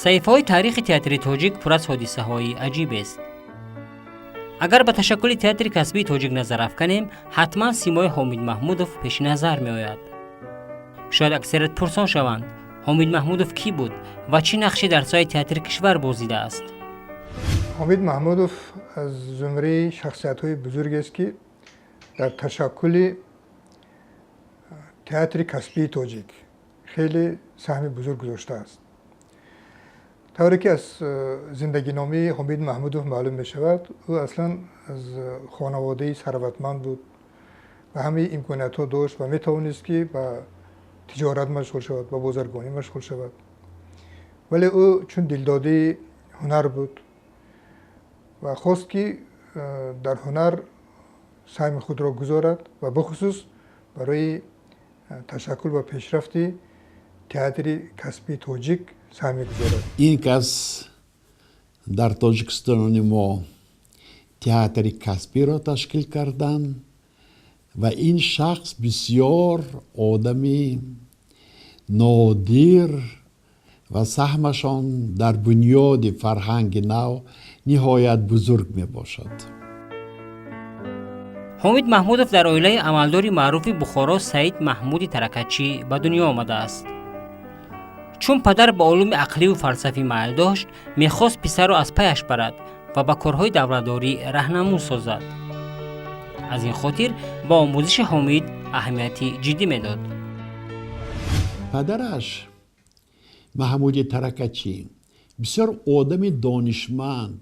Саҳифаҳои таърихи театри тоҷик пур аз ҳодисаҳои аҷибест. Агар ба ташаккули театри касбии тоҷик назар афканем, ҳатман симои Ҳомид Маҳмудов пеши назар меояд. Шояд аксарият пурсон шаванд, Ҳомид Маҳмудов кӣ буд ва чӣ нақше дар соҳаи театри кишвар бозидааст? Ҳомид Маҳмудов аз зумраи шахсиятҳои бузургест, ки дар ташаккули театри касбии тоҷик хеле саҳми бузург гузоштааст. Тавре ки аз зиндагиномаи Ҳомид Маҳмудов маълум мешавад, ӯ аслан аз хонаводаи сарватманд буд ва ҳамаи имкониятҳо дошт ва метавонист, ки ба тиҷорат машғул шавад, ба бозаргонӣ машғул шавад, вале ӯ чун дилдодаи ҳунар буд ва хост, ки дар ҳунар саҳми худро гузорад ва бихусус барои ташаккул ва пешрафти театри касбии тоҷик саҳм мегузорад. Ин кас дар Тоҷикистони мо театри касбиро ташкил карданд ва ин шахс бисёр одами нодир ва саҳмашон дар бунёди фарҳанги нав ниҳоят бузург мебошад. Ҳомид Маҳмудов дар оилаи амалдори маъруфи Бухоро Саид Маҳмуди Таракачӣ ба дунё омадааст. Чун падар ба улуми ақливу фалсафӣ майл дошт, мехост писарро аз паяш барад ва ба корҳои давлатдорӣ раҳнамун созад. Аз ин хотир ба омӯзиши Ҳомид аҳамияти ҷиддӣ медод. Падараш Маҳмуди Таракачӣ бисёр одами донишманд,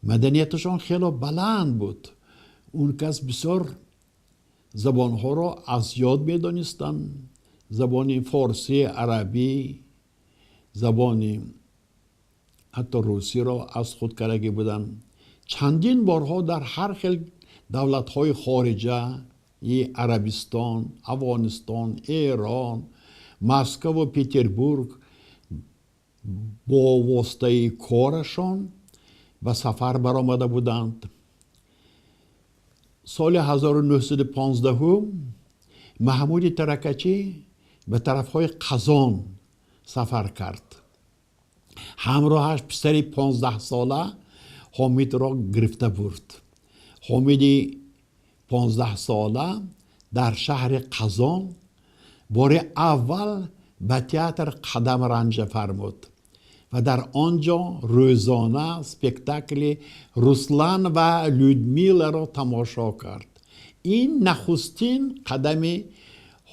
маданияташон хело баланд буд. Он кас бисёр забонҳоро аз ёд медонистанд: забони форсӣ, арабӣ, забони ҳатто русиро аз худ кардагӣ буданд. Чандин борҳо дар ҳар хел давлатҳои хориҷа, Арабистон, Афғонистон, Эрон, Москву Петербург бо воситаи корашон ба сафар баромада буданд. Соли 1915 Маҳмуди Таракачӣ ба тарафҳои Қазон сафар кард. Ҳамроҳаш писари 15-сола Ҳомидро гирифта бурд. Ҳомиди 15-сола дар шаҳри Қазон бори аввал ба театр қадам ранҷа фармуд ва дар он ҷо рӯзона спектакли «Руслан ва Людмиларо» тамошо кард. Ин нахустин қадами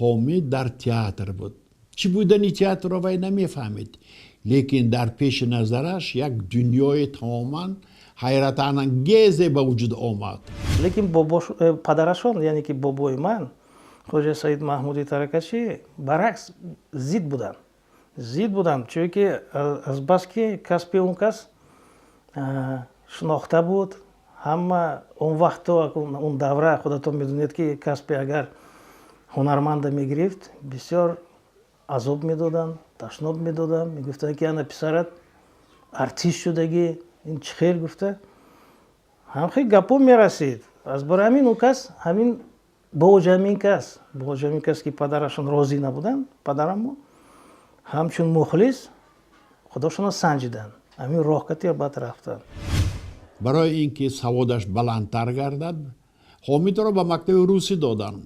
Ҳомид дар театр буд. Чӣ будани театрро вай намефаҳмид, лекин дар пеши назараш як дунёи тамоман ҳайратангезе ба вуҷуд омад. Лекин падарашон, яъне ки бобои ман, Хоҷа Саид Маҳмуди Таракачӣ, баръакс зид буданд, зид буданд, чунки азбаски касби он кас шинохта буд ҳама он вақто, он давра, худатон медонед, ки касби агар ҳунарманда мегирифт, бисёр азоб медоданд, ташноб медоданд, мегуфтанд, ки ана писарат артист шудагӣ, ин чӣ хел гуфта, ҳам хел гапҳо мерасид. Аз барои ҳамин он кас ҳамин боҷамин кас, ки падарашон розӣ набуданд, падарамо ҳамчун мухлис худошонро санҷиданд, ҳамин роҳкати баъд рафтанд. Барои ин ки саводаш баландтар гардад, Ҳомидро ба мактаби русӣ доданд.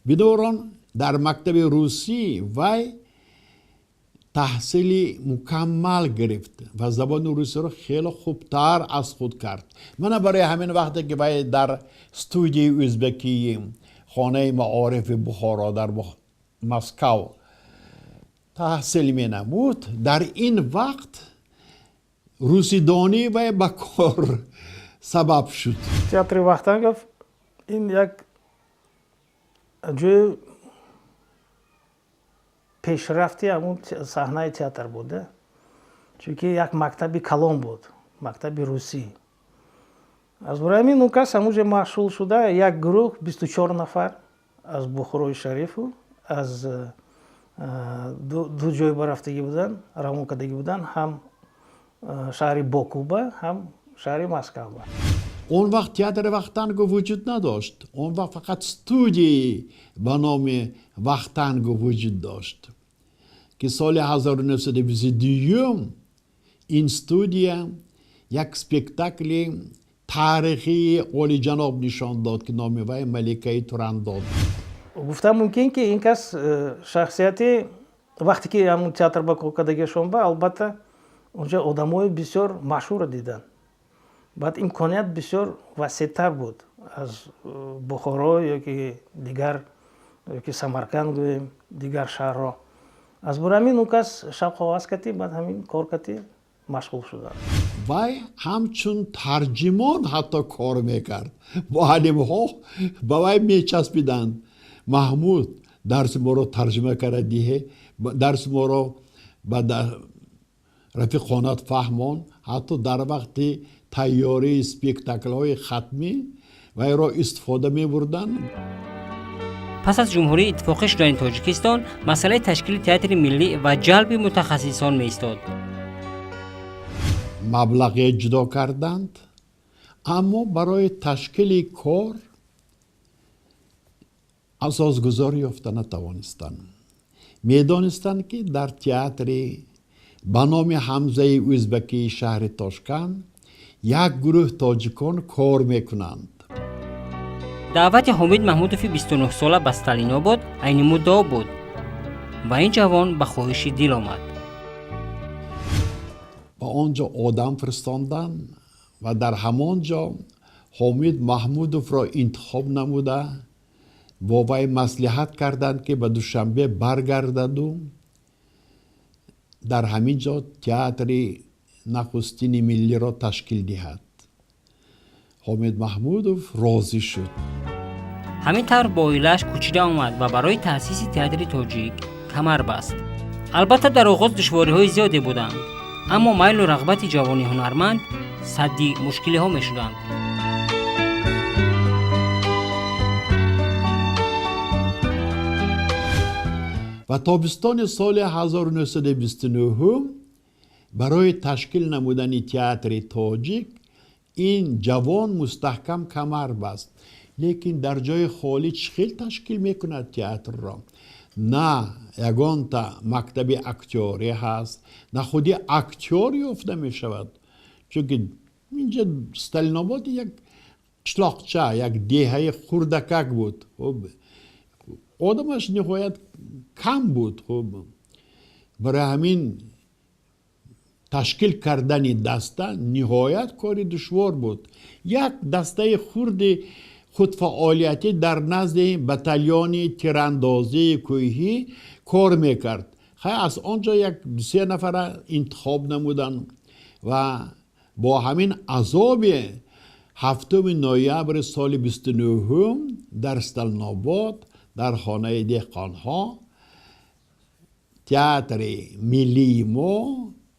Бинобар он дар мактаби русӣ вай таҳсили мукаммал гирифт ва забони русиро хеле хубтар аз худ кард. Мана барои ҳамин вақте ки вай дар студияи ӯзбекии хонаи маорифи Бухоро дар Москав таҳсил менамуд, дар ин вақт русидонӣ вай ба кор сабаб шуд. Театри Вахтангов ин як ҷои пешрафти ҳамун саҳнаи театр буд, чунки як мактаби калон буд, мактаби русӣ. Аз барои ҳамин он кас ҳамунҷо машғул шуда, як гурӯҳ, 24 нафар аз Бухорои Шарифу аз ду ҷой барафтагӣ буданд, равон кардагӣ буданд, ҳам шаҳри Бокуба, ҳам шаҳри Москава. Он вақт театри Вахтангов вуҷуд надошт. Он вақт фақат студияи ба номи Вахтангов вуҷуд дошт, ки соли 1922. Ин студия як спектакли таърихии олиҷаноб нишон дод, ки номи вай «Маликаи Турандот». Гуфтан мумкин, ки ин кас шахсияти, вақте ки ҳамун театр ба кор кардагиашон ба, албатта, онҷо одамои бисёр машҳурро диданд. Баъд имконият бисёр васеътар буд аз Бухоро ёки дигар, ёки Самарканд гӯем, дигар шаҳрҳо. Аз барои ҳамин он кас шавқу ҳавас кардӣ, баъд ҳамин кор кардӣ машғул шуданд. Вай ҳамчун тарҷимон ҳатто кор мекард. Муаллимҳо ба вай мечаспиданд: «Маҳмуд, дарси моро тарҷима карда диҳе, дарси моро ба рафиқонат фаҳмон». Ҳатто дар вақти тайёрии спектаклҳои хатмӣ вайро истифода мебурданд. Пас аз ҷумҳурии иттифоқӣ шудани Тоҷикистон, масъалаи ташкили театри миллӣ ва ҷалби мутахассисон меистод. Маблағе ҷудо карданд, аммо барои ташкили кор асосгузор ёфта натавонистанд. Медонистанд, ки дар театри ба номи Ҳамзаи Ӯзбакии шаҳри Тошканд як гурӯҳ тоҷикон кор мекунанд. Даъвати Ҳомид Маҳмудови 29-сола ба Сталинобод айни муддао буд ва ин ҷавон ба хоҳиши дил омад. Ба он ҷо одам фиристонданд ва дар ҳамон ҷо Ҳомид Маҳмудовро интихоб намуда, бо вай маслиҳат карданд, ки ба Душанбе баргардаду дар ҳамин ҷо театри нахустини миллиро ташкил диҳад. Ҳомид Маҳмудов розӣ шуд. Ҳамин тавр бо оилааш кӯчида омад ва барои таъсиси театри тоҷик камар баст. Албатта, дар оғоз душвориҳои зиёде буданд, аммо майлу рағбати ҷавони ҳунарманд садди мушкилиҳо мешуданд. Ва тобистони соли 1929 барои ташкил намудани театри тоҷик ин ҷавон мустаҳкам камар баст. Лекин дар ҷои холӣ чӣ хел ташкил мекунад театрро? На ягонта мактаби актёрӣ ҳаст, на худи актёр ёфта мешавад, чунки инҷа Сталинобод як қишлоқча, як деҳаи хурдакак буд, одамаш ниҳоят кам буд. Хуб, барои ҳамин ташкил кардани даста ниҳоят кори душвор буд. Як дастаи хурди худфаъолиятӣ дар назди батальони тирандозии кӯҳӣ кор мекард. Хай, аз он ҷо як дусе нафара интихоб намуданд ва бо ҳамин азоби 7 ноябри соли 29-ум дар Сталинобод, дар хонаи деҳқонҳо, театри миллии мо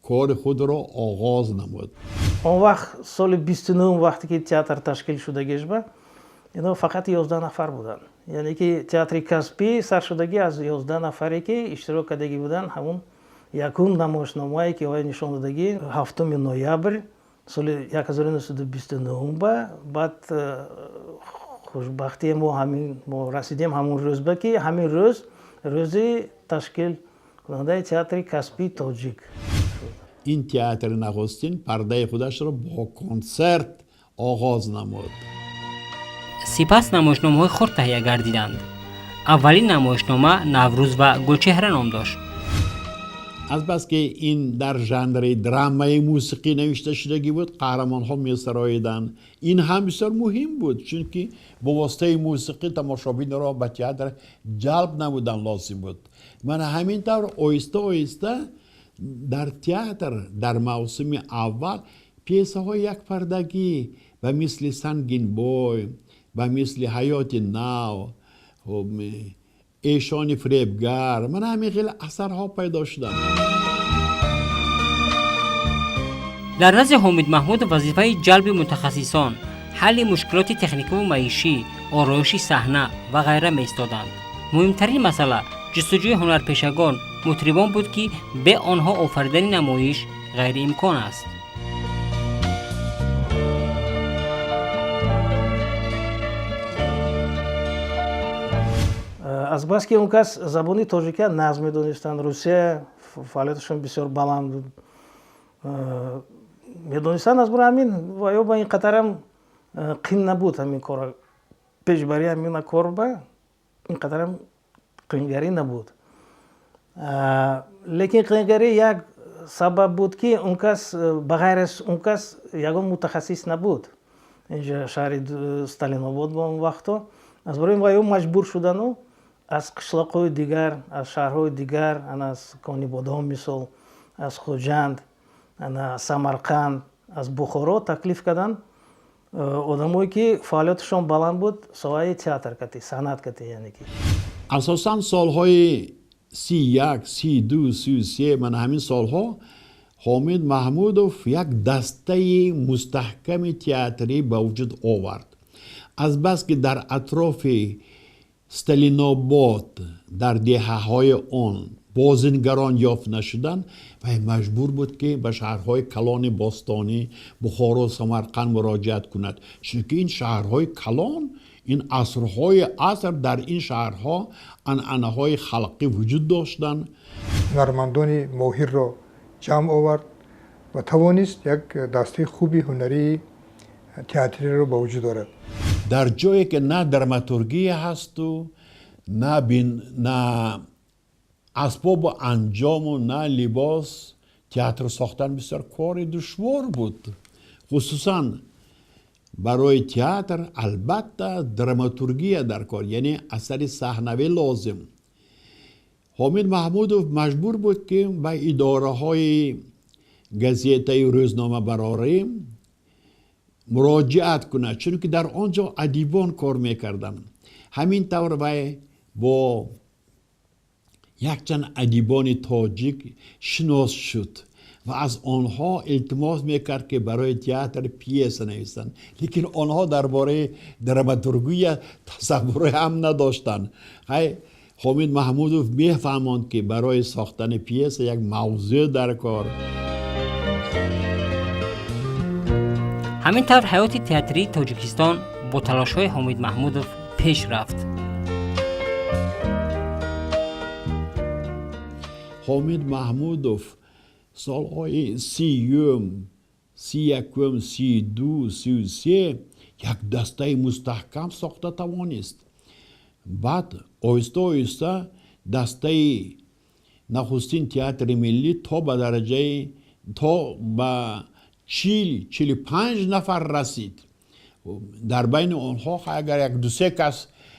кори худро оғоз намуд. Он вақт, соли 29-ум, вақте ки театр ташкил шудагишба, ино фақат 11 нафар буданд. Яъне ки театри касбӣ саршудагӣ аз 11 нафаре, ки иштирок кардагӣ буданд ҳамун якум намоишномае, ки оя нишон додагӣ 7 ноябр соли 1929 ба. Баъд хушбахтие мо ҳамин мо расидем ҳамун рӯз ба, ки ҳамин рӯз рӯзи ташкил кунандаи театри касбии тоҷик. Ин театри нахустин пардаи худашро бо консерт оғоз намуд. Сипас намоишномаҳои хурд таҳия гардиданд. Аввалин намоишнома «Наврӯз ва Гулчеҳра» ном дошт. Азбаски ин дар жанри драмаи мусиқӣ навишта шудагӣ буд, қаҳрамонҳо месароиданд. Ин ҳам бисёр муҳим буд, чунки бо воситаи мусиқӣ тамошобинро ба театр ҷалб намудан лозим буд. Мана ҳамин тавр оҳиста оҳиста дар театр дар мавсими аввал пьесаҳои якпардагӣ ба мисли «Сангинбой», ба мисли «Ҳаёти нав», «Эшони фиребгар», мана ҳамин хел асарҳо пайдо шуданд. Дар назди Ҳомид Маҳмудов вазифаи ҷалби мутахассисон, ҳалли мушкилоти техникиву маишӣ, ороиши саҳна ва ғайра меистоданд. Муҳимтарин масъала ҷустуҷӯи ҳунарпешагон, мутрибон буд, ки бе онҳо офаридани намоиш ғайриимкон аст. Азбаски он кас забони тоҷикия нағз медонистанд, Русия фаъолияташон бисёр баланд буд. Медонистанд, аз барои ҳамин ва ё ба ин қатарам қин набуд ҳамин кора пешбарӣ, ҳамин кор ба ин қатарам қингарӣ набуд. Лекин қингарӣ як сабаб буд, ки он кас ба ғайр аз он кас ягон мутахассис набуд инҷа шаҳри Сталинобод ба он вақто. Аз барои ва ё маҷбур шудану аз қишлоқҳои дигар, аз шаҳрҳои дигар, ана аз Конибодом мисол, аз Хуҷанд, ана Самарқанд, аз Бухоро таклиф карданд одамое ки фаъолияташон баланд буд соҳаи театр кати, санъат кати, яъне ки. Асосан солҳои 31, 32, 33, мана ҳамин солҳо Ҳомид Маҳмудов як дастаи мустаҳками театрӣ ба вуҷуд овард. Азбаски дар атрофи Сталинобод дар деҳаҳои он бозингарон ёфт нашуданд, вай маҷбур буд, ки ба шаҳрҳои калони бостонӣ Бухоро, Самарқанд муроҷиат кунад, чунки ин шаҳрҳои калон ин асрҳои аср дар ин шаҳрҳо анъанаҳои халқӣ вуҷуд доштанд. Ҳунармандони моҳирро ҷамъ овард ва тавонист як дастаи хуби ҳунарии театриро ба вуҷуд орад. Дар ҷое ки на драматургия ҳасту на асбобу анҷому на либос, театр сохтан бисёр кори душвор буд. Хусусан барои театр албатта драматургия дар кор, яъне асари саҳнавӣ лозим. Ҳомид Маҳмудов маҷбур буд, ки ба идораҳои газетаи рӯзномабарорӣ муроҷиат кунад, чунки дар он ҷо адибон кор мекарданд. Ҳамин тавр вай бо якчанд адибони тоҷик шинос шуд ва аз онҳо илтимос мекард, ки барои театр пьеса нависанд. Лекин онҳо дар бораи драматургия тасаввуре ҳам надоштанд. Ҳай Ҳомид Маҳмудов мефаҳмонд, ки барои сохтани пьеса як мавзӯъ дар кор. Ҳамин тавр ҳаёти театрии Тоҷикистон бо талошҳои Ҳомид Маҳмудов пеш рафт. Ҳомид Маҳмудов солҳои 30-ум, 31-ум, 32, 33 як дастаи мустаҳкам сохта тавонист. Баъд оҳиста оҳиста дастаи нахустин театри миллӣ то ба дараҷаи то ба 40-45 нафар расид. Дар байни онҳо агар як дусе кас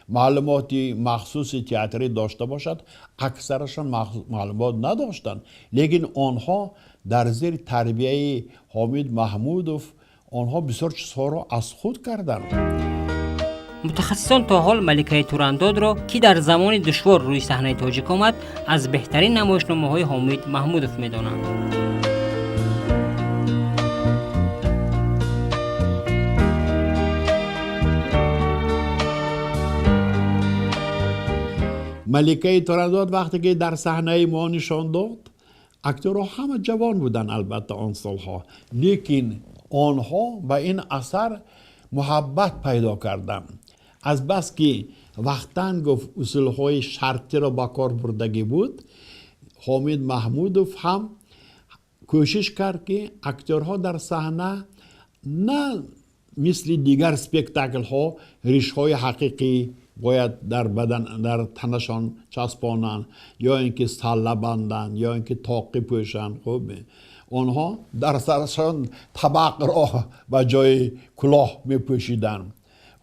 маълумоти махсуси театрӣ дошта бошад, аксарашон маълумот надоштанд. Лекин онҳо дар зери тарбияи Ҳомид Маҳмудов онҳо бисёр чизҳоро аз худ карданд. Мутахассисон то ҳол Маликаи Турандодро, ки дар замони душвор рӯи саҳнаи тоҷик омад, аз беҳтарин намоишномаҳои Ҳомид Маҳмудов медонанд. Маликаи Турандод вақте ки дар саҳнаи мо нишон дод, актёрҳо ҳама ҷавон буданд албатта он солҳо, лекин онҳо ба ин асар муҳаббат пайдо карданд. Азбаски Вахтангов усулҳои шартиро ба кор бурдагӣ буд, Ҳомид Маҳмудов ҳам кӯшиш кард, ки актёрҳо дар саҳна на мисли дигар спектаклҳо ришҳои ҳақиқӣ бояд дар бадан дар танашон часпонанд, ё ин ки салла банданд, ё ин ки тоқӣ пӯшанд. Хуб, онҳо дар сарашон табақро ба ҷои кулоҳ мепӯшиданд.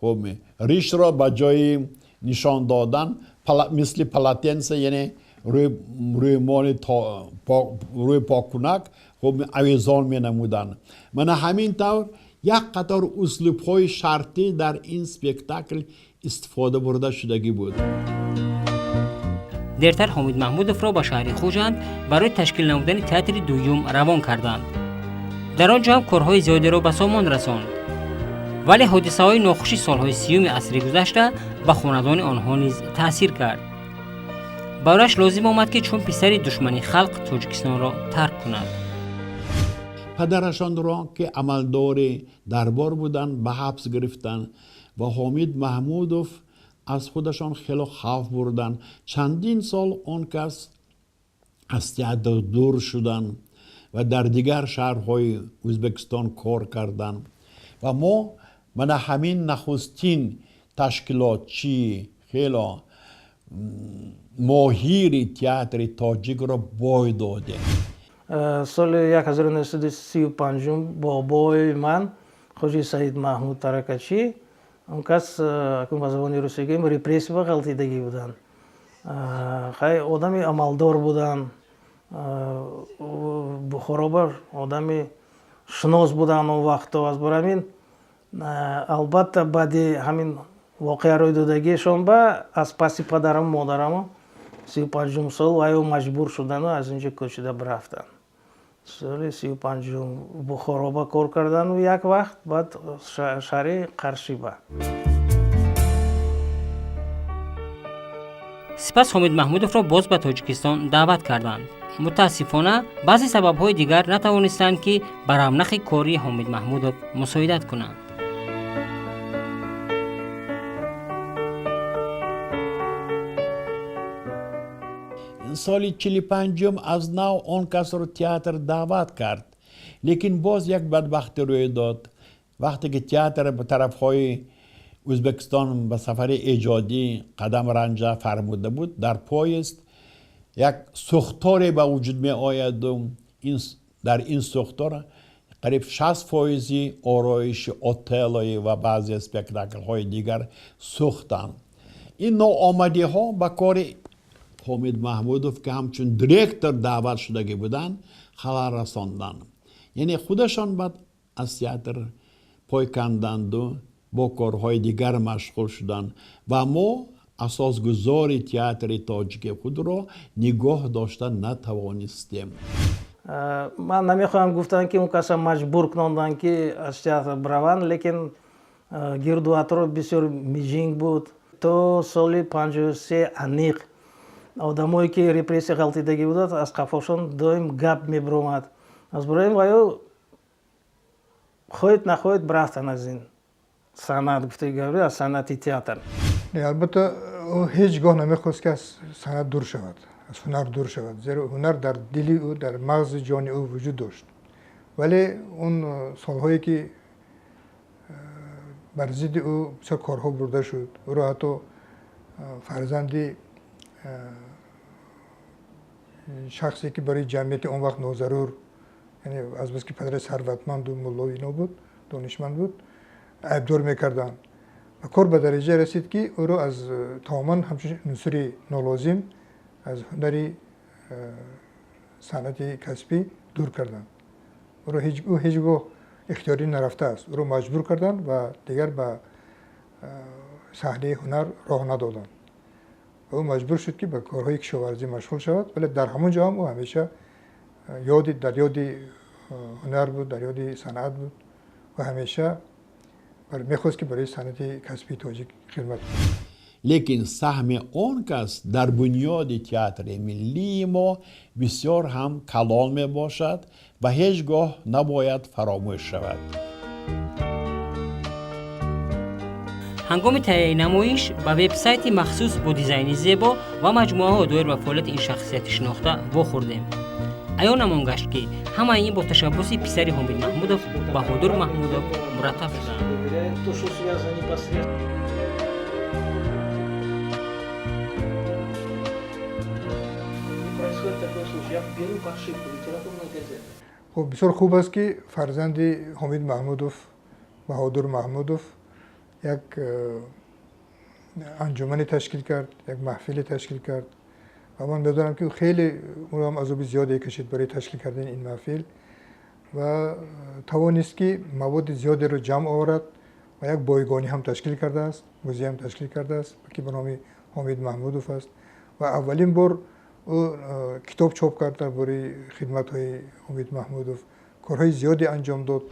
Хуб, ришро ба ҷои нишон додан мисли полотенце, яъне рӯймоли рӯи поккунак, хуб, авезон менамуданд. Мана ҳамин тавр як қатор услубҳои шартӣ дар ин спектакл истифода бурда шудагӣ буд. Дертар Ҳомид Маҳмудовро ба шаҳри Хуҷанд барои ташкил намудани театри дуюм равон карданд. Дар он ҷо ҳам корҳои зиёдеро ба сомон расонд. Вале ҳодисаҳои нохуши солҳои 30-уми асри гузашта ба хонадони онҳо низ таъсир кард. Барояш лозим омад, ки чун писари душмани халқ Тоҷикистонро тарк кунад. Падарашонро, ки амалдори дарбор буданд, ба ҳабс гирифтанд ва Ҳомид Маҳмудов аз худашон хело хавф бурданд. Чандин сол он кас аз театр дур шуданд ва дар дигар шаҳрҳои Ӯзбекистон кор карданд. Ва мо мана ҳамин нахустин ташкилотчии хело моҳири театри тоҷикро бой додем. Соли 1935 бобои ман Хоҷи Саид Маҳмуд Таракачӣ, он кас, акун ба забони русӣ гӯем, репрессия ба ғалтидагӣ буданд. Хай, одами амалдор буданд, Бухоро одами шинос буданд он вақто. Аз бар ҳамин, албатта, баъди ҳамин воқеа рӯй додагиашон ба аз паси падарам, модарамо 35-ум сол вайо маҷбур шудану аз инҷо кӯчида бирафтанд. Соли 35-ум Бухоро ба кор кардану як вақт, баъд шаҳри Қаршиба. Сипас Ҳомид Маҳмудовро боз ба Тоҷикистон даъват карданд. Мутаассифона, баъзе сабабҳои дигар натавонистанд, ки ба равнақи кории Ҳомид Маҳмудов мусоидат кунанд. Соли 45-ум аз нав он касро театр даъват кард, лекин боз як бадбахтӣ рӯй дод. Вақте ки театр ба тарафҳои Ӯзбекистон ба сафари эҷодӣ қадам ранҷа фармуда буд, дар поезд як сӯхторе ба вуҷуд меояду дар ин сӯхтор қариб 60 фоизи ороиши Отеллои ва баъзе спектаклҳои дигар сӯхтанд. Ин ноомадиҳо ба кори Ҳомид Маҳмудов, ки ҳамчун директор даъват шудагӣ буданд, халал расонданд. Яъне худашон баъд аз театр пой канданду бо корҳои дигар машғул шуданд ва мо асосгузори театри тоҷики худро нигоҳ дошта натавонистем. Ман намехоҳам гуфтан, ки он каса маҷбур кунонданд, ки аз театр бираванд, лекин гирду атроф бисёр мижинг буд. То соли 53 аниқ одамое, ки репрессия ғалтидагӣ буданд, аз қафошон доим гап мебиромад. Аз барои ваё хоҳед нахоҳед бирафтан аз ин санъат, гуфтаи гаври, аз санъати театр. Албатта, ӯ ҳеҷ гоҳ намехост, ки аз санъат дур шавад, аз ҳунар дур шавад, зеро ҳунар дар дили ӯ, дар мағзи ҷони ӯ вуҷуд дошт. Вале он солҳое, ки бар зидди ӯ бисёр корҳо бурда шуд, ӯро ҳатто фарзанди шахсе, ки барои ҷамъияти он вақт нозарур, яъне азбаски падари сарватманду муллои ино буд, донишманд буд, айбдор мекарданд ва кор ба дараҷае расид, ки ӯро аз тамоман ҳамчун унсури нолозим аз ҳунари санъати касбӣ дур карданд. Ӯро ӯ ҳеҷ гоҳ ихтиёрӣ нарафтааст, ӯро маҷбур карданд ва дигар ба саҳнаи ҳунар роҳ надоданд. Ӯ маҷбур шуд, ки ба корҳои кишоварзӣ машғул шавад, вале дар ҳамон ҷо ҳам ӯ ҳамеша ёди дар ёди ҳунар буд, дар ёди санъат буд ва ҳамеша мехост, ки барои санъати касбии тоҷик хидмат кунад. Лекин саҳми он кас дар бунёди театри миллии мо бисёр ҳам калон мебошад ва ҳеҷ гоҳ набояд фаромӯш шавад. Ҳангоми таҳияи намоиш ба вебсайти махсус бо дизайни зебо ва маҷмӯаҳо доир ба фаъолияти ин шахсияти шинохта вохӯрдем. Аёнамон гашт, ки ҳамаи ин бо ташаббуси писари Ҳомид Маҳмудов, Баҳодур Маҳмудов, мураттаб шудаанд. То, что связано непосредственно. Происходит такой случай. Я беру подшивку литературной газеты. Хуб, бисёр хуб аст, ки фарзанди Ҳомид Маҳмудов, Баҳодур Маҳмудов, як анҷумане ташкил кард, як маҳфиле ташкил кард ва ман медонам, ки хеле ӯ ҳам азоби зиёде кашид барои ташкил кардани ин маҳфил ва тавонист, ки маводи зиёдеро ҷамъ оварад ва як бойгонӣ ҳам ташкил кардааст, музей ҳам ташкил кардааст, ки ба номи Ҳомид Маҳмудов аст. Ва аввалин бор ӯ китоб чоп кард дар бораи хидматҳои Ҳомид Маҳмудов, корҳои зиёде анҷом дод.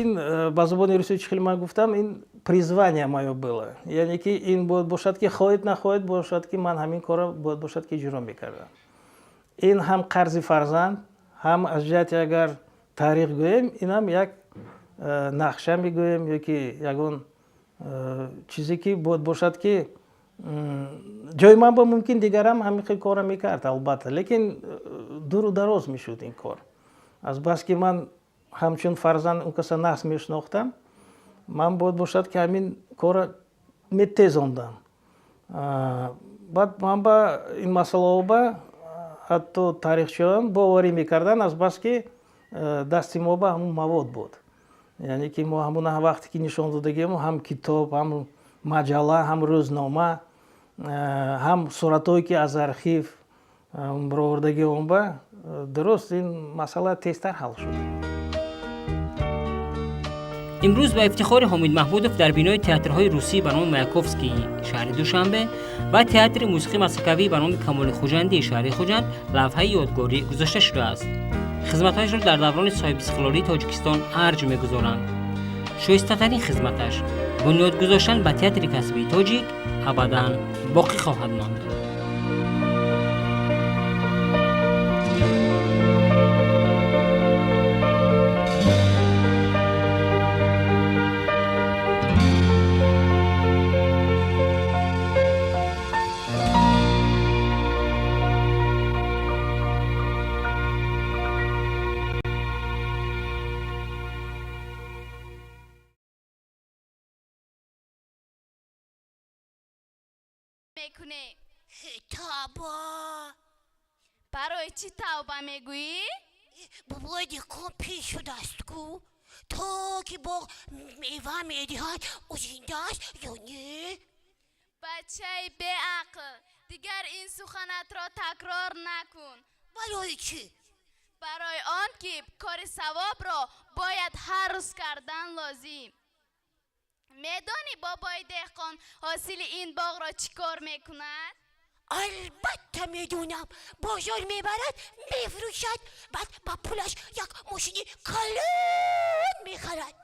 Ин ба забони русӣ, чӣ хел ман гуфтам, ин призвание моё было, яъне ки ин бояд бошад, ки хоҳед нахоҳед бошад, ки ман ҳамин корро бояд бошад, ки иҷро мекардам. Ин ҳам қарзи фарзанд, ҳам аз ҷиҳати агар таърих гӯем, инам як нақша мегӯем ё ки ягон чизе, ки бояд бошад, ки ҷои ман ба мумкин дигарам ҳамин хел корро мекард, албатта, лекин дуру дароз мешуд ин кор. Азбаски ман ҳамчун фарзанд он каса нағз мешинохтам, ман бояд бошад, ки ҳамин корро метезондам. Баъд ман ба ин масъалаҳо ба ҳатто таърихчиён боварӣ мекарданд, азбаски дасти мо ба ҳамун мавод буд, яъне ки мо ҳамун вақте ки нишон додагием, ҳам китоб, ҳам маҷалла, ҳам рӯзнома, ҳам суратҳое, ки аз архив баровардаги он ба дуруст, ин масъала тезтар ҳал шуд. Имрӯз ба ифтихори Ҳомид Маҳмудов дар бинои театрҳои русӣ ба номи Маяковский шаҳри Душанбе ва театри мусиқии масхакавӣ ба номи Камоли Хуҷандии шаҳри Хуҷанд лавҳаи ёдгорӣ гузошта шудааст. Хизматҳояшро дар даврони соҳибистиқлолии Тоҷикистон арҷ мегузоранд. Шоистатарин хизматаш, бунёд гузоштан ба театри касбии тоҷик, абадан боқӣ хоҳад монд. Мекунем. Тавба. Барои чӣ тавба мегӯӣ? Бобои деҳқон пир шудааст ку, то ки боғ мева медиҳад, ӯ зинда аст ё не? Бачаи беақл, дигар ин суханатро такрор накун. Барои чӣ? Барои он ки кори савобро бояд ҳар рӯз кардан лозим. Медонӣ, бобои деҳқон ҳосили ин боғро чӣ кор мекунад? Албатта медонам, бозор мебарад, мефурӯшад, баъд ба пулаш як мошини калон мехарад.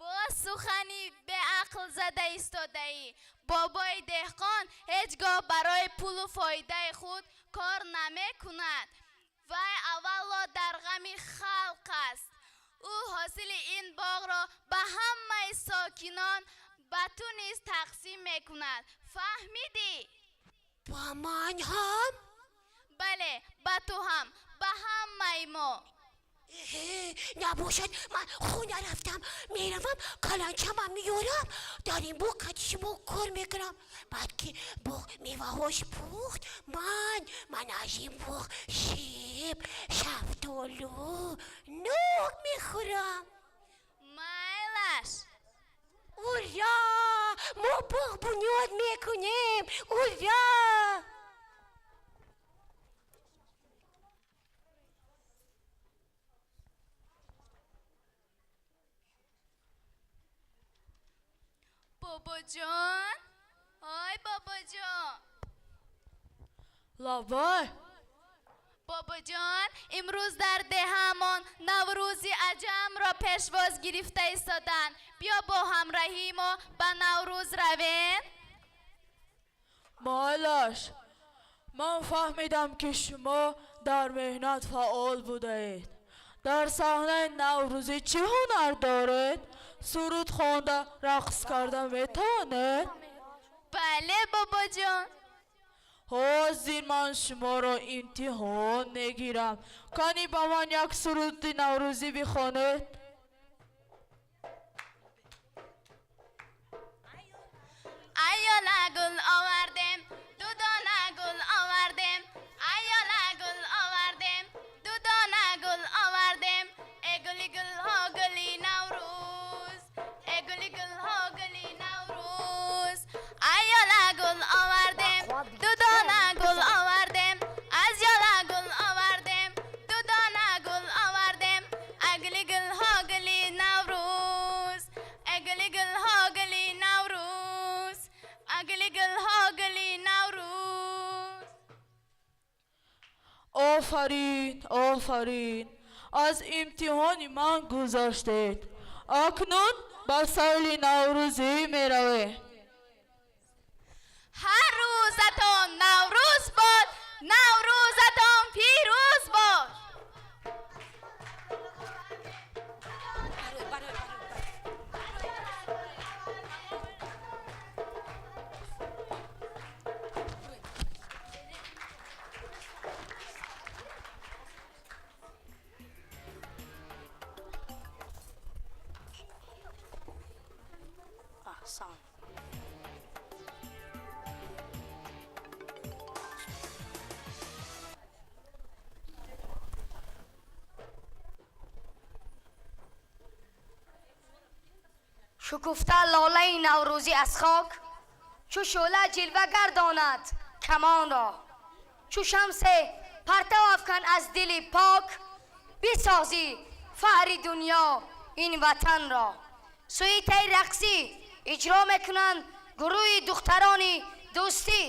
Боз сухани беақл зада истодаӣ. Бобои деҳқон ҳеҷ гоҳ барои пулу фоидаи худ кор намекунад. Вай аввало дар ғами халқ аст. Ӯ ҳосили ин боғро ба ҳамаи сокинон, ба ту низ тақсим мекунад. Фаҳмидӣ? Ба ман ҳам? Бале, ба ту ҳам, ба ҳамаи мо. Набошад, ман хона рафтам, меравам, каланчамам меёрам, дар ин боғ қади шумо кор мекунам. Баъд ки боғ меваҳош пухт, ман аз ин боғ себ, шафтолу, нӯк мехӯрам. Майлаш. Ура! Мо боғ бунёд мекунем! Ура! Бобоҷон, ой, бобоҷон. Лабай. Бобоҷон, имрӯз дар деҳамон Наврӯзи аҷамро пешвоз гирифта истоданд. Биё бо ҳамроҳии мо ба Наврӯз равем. Майлаш, ман фаҳмидам, ки шумо дар меҳнат фаъол будаед. Дар саҳнаи наврӯзӣ чӣ ҳунар доред? Суруд хонда, рақс карда метавонед? Бале, бобоҷон. Ҳозир ман шуморо имтиҳон мегирам. Кани, ба ман як суруди наврӯзӣ бихонед. Аёла гул овардем, ду дона гул овардем, аёла гул овардем, ду дона гул овардем. Э гули гулҳо, гули Наврӯз, э гули гулҳо, гули Наврӯз. Аёла гул овардем, ду дона гул овардем, аз ёла гул овардем, ду дона гул овардем. А гули гулҳо, гули Наврӯз, э гули гулҳо, гули Наврӯз, а гули гулҳо, гули Наврӯз. Офарин, офарин, аз имтиҳони ман гузаштед. Акнун ба сайли наврӯзӣ меравем. Ҳар рӯзатон Наврӯз бод, Наврӯзатон пирӯз бод. Шукуфта лолаи наврӯзӣ аз хок, чу шӯъла ҷилва гардонад камонро, чу шамсе партав афкан аз дили пок, бисозӣ фахри дунё ин ватанро. Сюитаи рақсӣ иҷро мекунанд гурӯҳи духтарони дӯстӣ.